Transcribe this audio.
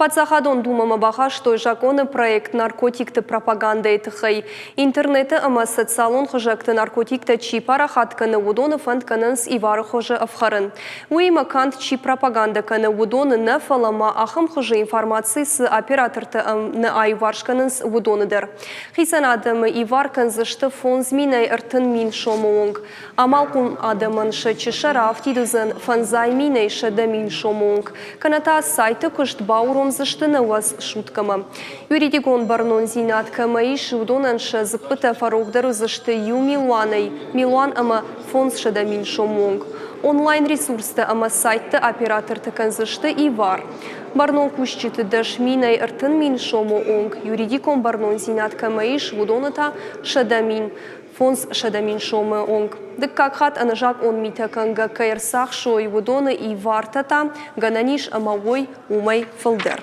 Паддзахадон Думӕмӕ бахастой закъоны проект наркотикты пропагандӕйы тыххӕй. Интернеты ӕмӕ социалон хызӕгты наркотиктӕ чи парахат кӕны, уыдоны фӕнд кӕнынц ивары хуызы ӕфхӕрын. Уыимӕ канд чи пропагандӕ кӕны, уыдоны нӕ, фӕлӕ ма ахӕм хуызы информаци цы оператортӕ нӕ аиуварс кӕнынц, уыдоны дӕр. Хицӕн адӕмы ивар кӕндзысты 5000-ӕй 30 000 сомы онг. Амалхъом адӕмӕн сӕ чысӕ раафтид уыдзӕн 500 000-ӕй 100 000 сомы онг, кӕнӕ та сайты куыст бауромдзысты 90 суткӕмӕ. Юридикон бӕрнондзинад кӕмӕ ис, уыдонӕн сӕ дзыппытӕ фӕрогдӕр уыдзысты иу милуанӕй милуан ӕмӕ 500 000 сомы онг. Онлайн-ресурстӕ ӕмӕ сайтты операторты кӕндзысты ивар. Бӕрнон кусджыты 10 000-ӕй 30 000 сомы онг, юридикон бӕрнондзинад кӕмӕ ис, уыдоны та 100 000. 500 000 сомы онг. Дыккаг хатт ӕнӕзакъон митӕ кӕнгӕ кӕй ӕрцахсой, уыдоны ивартӕ та, гӕнӕн ис ӕмӕ уой уымӕй фылдӕр.